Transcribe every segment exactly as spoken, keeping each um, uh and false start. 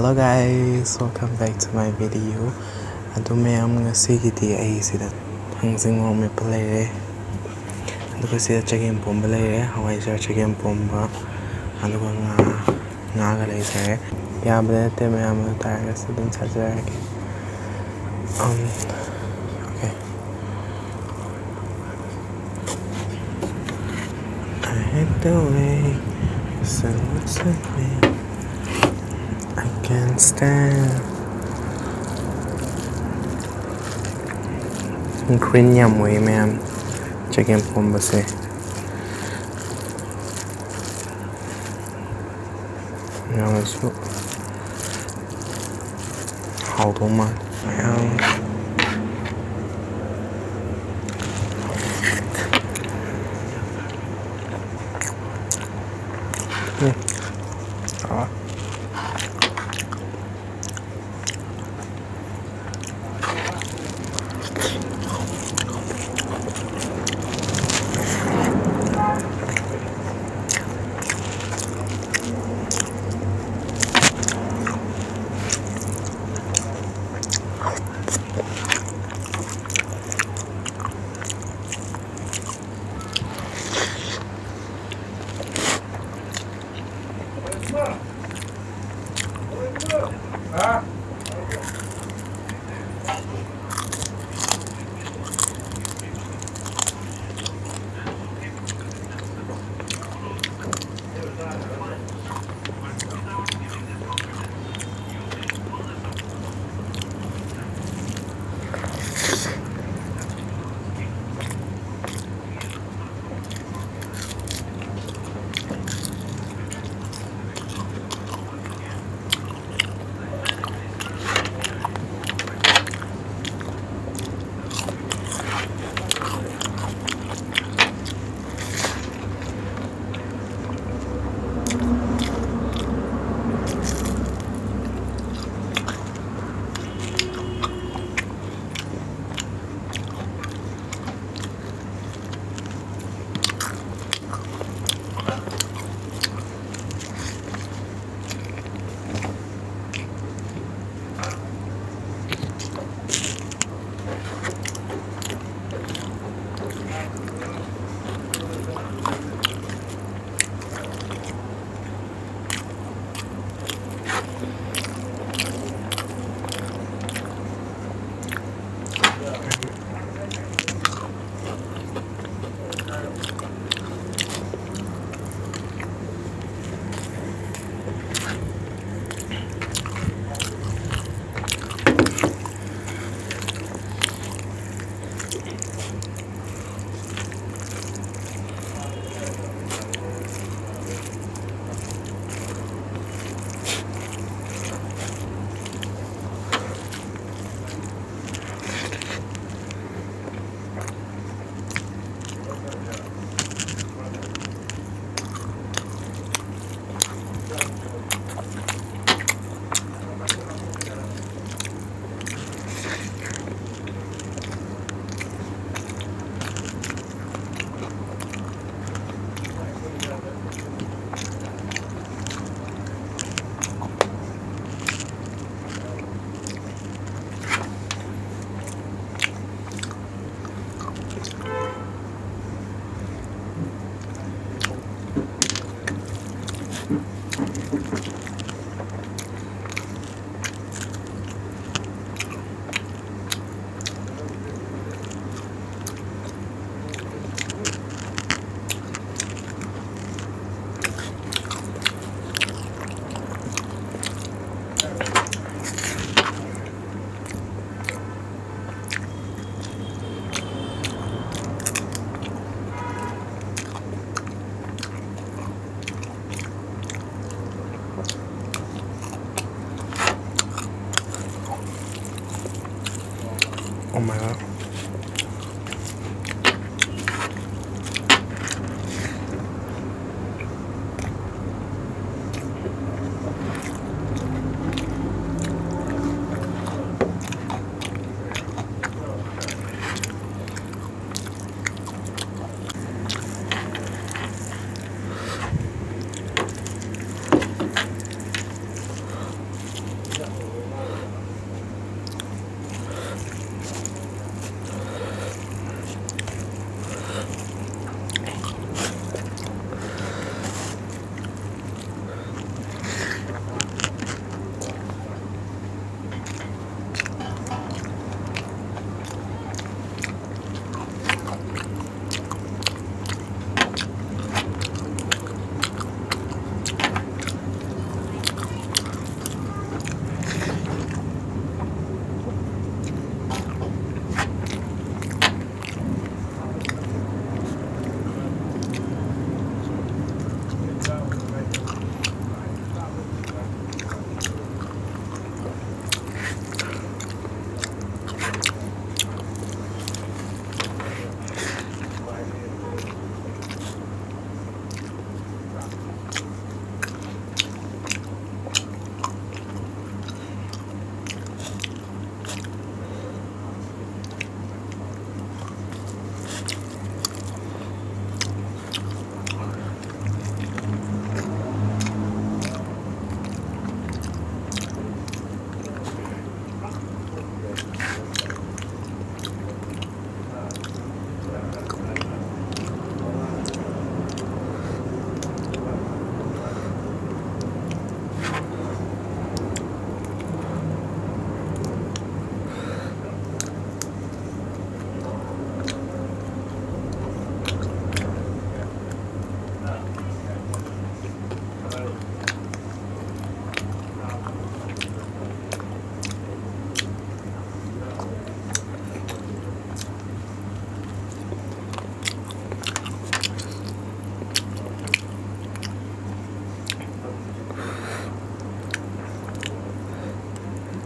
Hello guys, welcome back to my video. ꯑꯗꯨ ꯃꯌꯥꯝ, ꯉꯁꯤꯒꯤꯗꯤ ꯑꯩ ꯁꯤꯗ ꯊꯥꯡꯖꯤꯡ ꯃꯣꯔꯣꯛ ꯃꯦꯠꯄ ꯂꯩꯔꯦ, ꯑꯗꯨꯒ ꯁꯤꯗ ꯆꯒꯦꯝ ꯄꯣꯝꯕ ꯂꯩꯔꯦ, ꯍꯋꯥꯏꯖꯥꯔ ꯆꯒꯦꯝ ꯄꯣꯝꯕ, ꯑꯗꯨꯒ ꯉꯥ, ꯉꯥꯒ ꯂꯩꯖꯔꯦ꯫ ꯌꯥꯝꯕꯗꯤ ꯅꯠꯇꯦ ꯃꯌꯥꯝ, ꯑꯗꯨ ꯇꯥꯔꯒꯁꯨ ꯑꯗꯨꯝ ꯆꯥꯖꯔꯒꯦ꯫ Um, okay. I hate the way you say what's in me. I can't stand. Green ꯌꯥꯝ ꯑꯣꯏꯌꯦ ꯃꯌꯥꯝ, ꯆꯒꯦꯝ ꯄꯣꯝꯕꯁꯦ꯫ ꯌꯥꯝꯅꯁꯨ ꯍꯥꯎꯗꯧ ꯃꯥꯜꯂꯦ ꯃꯌꯥꯝ꯫ ꯎꯝ꯫ ꯑꯥ꯫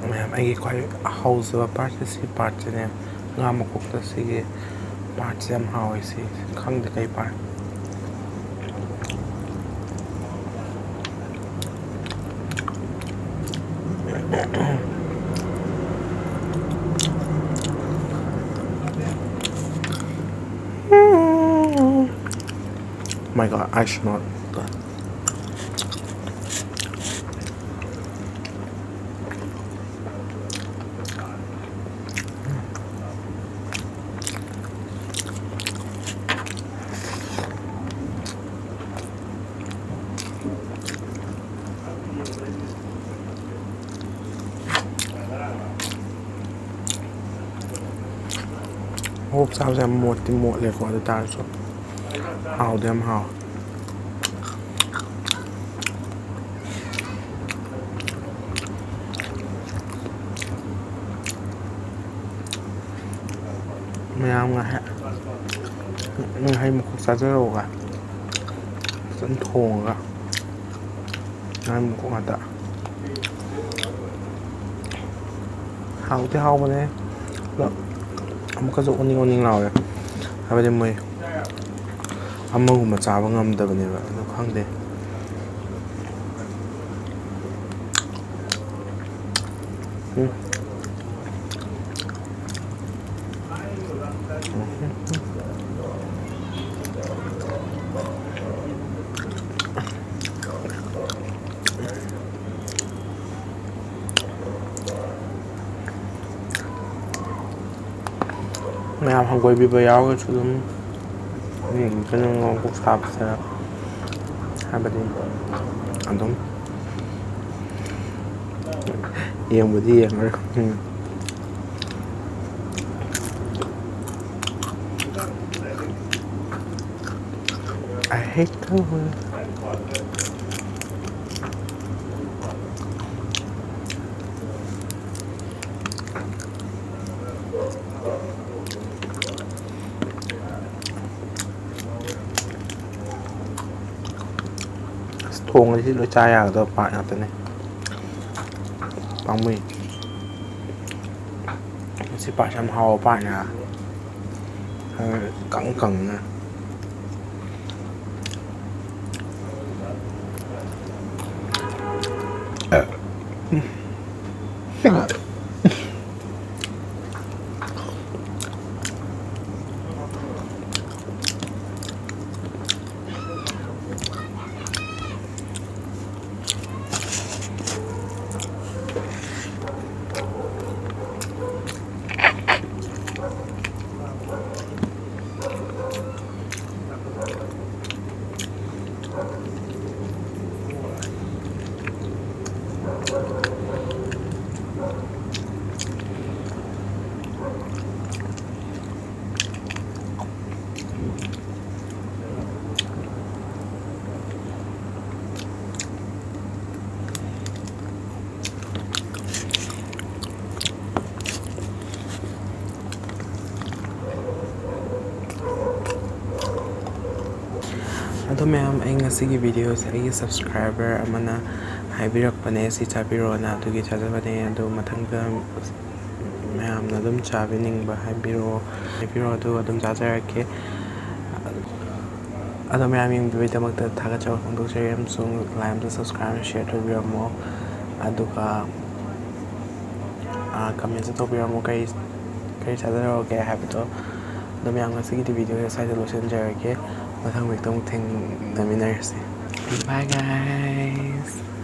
ꯃꯌꯥꯝ, ꯑꯩꯒꯤ ꯈ꯭ꯋꯥꯏ ꯍꯧꯖꯕ ꯄꯥꯔꯠꯁꯦ ꯁꯤ ꯄꯥꯔꯠꯁꯤꯅꯦ꯫ ꯉꯥ ꯃꯀꯣꯛꯇ ꯁꯤꯒꯤ ꯄꯥꯔꯠꯁꯦ ꯌꯥꯝ ꯍꯥꯎꯋꯦ꯫ ꯁꯤ ꯈꯪꯗꯦ ꯀꯩ part. My God, I should not. ꯃꯣꯔꯣꯛ ꯆꯥꯕꯁꯦ ꯌꯥꯝ ꯃꯣꯠꯇꯤ ꯃꯣꯠꯂꯦꯀꯣ, ꯑꯗꯨ ꯇꯥꯔꯁꯨ ꯍꯥꯎꯗꯤ ꯌꯥꯝ ꯍꯥꯎꯋꯦ꯫ ꯃꯌꯥꯝ ꯉꯥꯍꯩ, ꯉꯥꯍꯩ ꯃꯀꯣꯛ ꯆꯥꯖꯔꯛꯎꯒ꯫ ꯐꯖꯅ ꯊꯣꯡꯉꯒ ꯉꯥꯍꯩ ꯃꯀꯣꯛ ꯉꯥꯛꯇ꯫ ꯍꯥꯎꯗꯤ ꯍꯥꯎꯕꯅꯦ, ꯑꯗꯣ ꯑꯃꯨꯛꯀꯁꯨ ꯑꯣꯅꯤꯡ ꯑꯣꯅꯤꯡ ꯂꯥꯎꯔꯦ꯫ ꯍꯥꯏꯕꯗꯤ ꯃꯣꯏ ꯑꯃꯒꯨꯝꯕ ꯆꯥꯕ ꯉꯝꯗꯕꯅꯦꯕ, ꯑꯗꯨ ꯈꯪꯗꯦ꯫ ꯎꯝ꯫ ꯃꯌꯥꯝ ꯍꯪꯒꯣꯏꯕꯤꯕ ꯌꯥꯎꯔꯒꯁꯨ ꯑꯗꯨꯝ ꯃꯤ ꯀꯩꯅꯣ ꯉꯧꯕ ꯁꯥꯕꯁꯤꯅ ꯍꯥꯏꯕꯗꯤ ꯑꯗꯨꯝ ꯌꯦꯡꯕꯨꯗꯤ ꯌꯦꯡꯉꯔꯣꯏ꯫ ꯎꯝ꯫ I hate the world. ꯑꯁ, ꯊꯣꯡꯉꯗꯤ ꯁꯤ ꯂꯣꯏ ꯆꯥ ꯌꯥꯒꯗꯕ ꯄꯥꯔꯠ ꯉꯥꯛꯇꯅꯦ꯫ ꯄꯥꯝꯃꯨꯏ꯫ ꯁꯤ ꯄꯥꯔꯠꯁꯦ ꯌꯥꯝ ꯍꯥꯎꯕ ꯄꯥꯔꯠꯅꯦ꯫ ꯀꯪ ꯀꯪꯅ꯫ ꯑꯗꯣ ꯃꯌꯥꯝ, ꯑꯩ ꯉꯁꯤꯒꯤ videoꯁꯦ ꯑꯩꯒꯤ subscriber ꯑꯃꯅ ꯍꯥꯏꯕꯤꯔꯛꯄꯅꯦ, "ꯁꯤ ꯆꯥꯕꯤꯔꯣꯅ", ꯑꯗꯨꯒꯤ ꯆꯥꯖꯕꯅꯦ꯫ ꯑꯗꯣ ꯃꯊꯪꯗ ꯃꯌꯥꯝꯅ ꯑꯗꯨꯝ ꯆꯥꯕꯤꯅꯤꯡꯕ ꯍꯥꯏꯕꯤꯔꯛꯑꯣ, ꯍꯥꯏꯕꯤꯔꯛꯑꯣ, ꯑꯗꯨꯒ ꯑꯗꯨꯝ ꯆꯥꯖꯔꯛꯀꯦ꯫ ꯑꯗꯣ ꯃꯌꯥꯝ ꯌꯦꯡꯕꯤꯕꯒꯤꯗꯃꯛꯇ ꯊꯥꯒꯠꯆꯕ ꯐꯣꯡꯗꯣꯛꯆꯔꯤ, ꯑꯃꯁꯨꯡ like ꯑꯃꯁꯨꯡ subscribe, share ꯇꯧꯕꯤꯔꯝꯃꯣ꯫ ꯑꯗꯨꯒ, ꯑꯥ, commentꯁꯨ ꯇꯧꯕꯤꯔꯝꯃꯣ, ꯀꯔꯤ, ꯀꯔꯤ ꯆꯥꯖꯔꯛꯑꯣꯒꯦ ꯍꯥꯏꯕꯗꯣ꯫ ꯑꯗꯣ ꯃꯌꯥꯝ, ꯉꯁꯤꯒꯤꯗꯤ videoꯁꯦ ꯁ꯭ꯋꯥꯏꯗ ꯂꯣꯏꯁꯤꯟꯖꯔꯒꯦ꯫ ꯃꯊꯪ weekꯇ ꯑꯃꯨꯛ ꯊꯦꯡꯅꯃꯤꯟꯅꯔꯁꯤ꯫ Bye guys꯫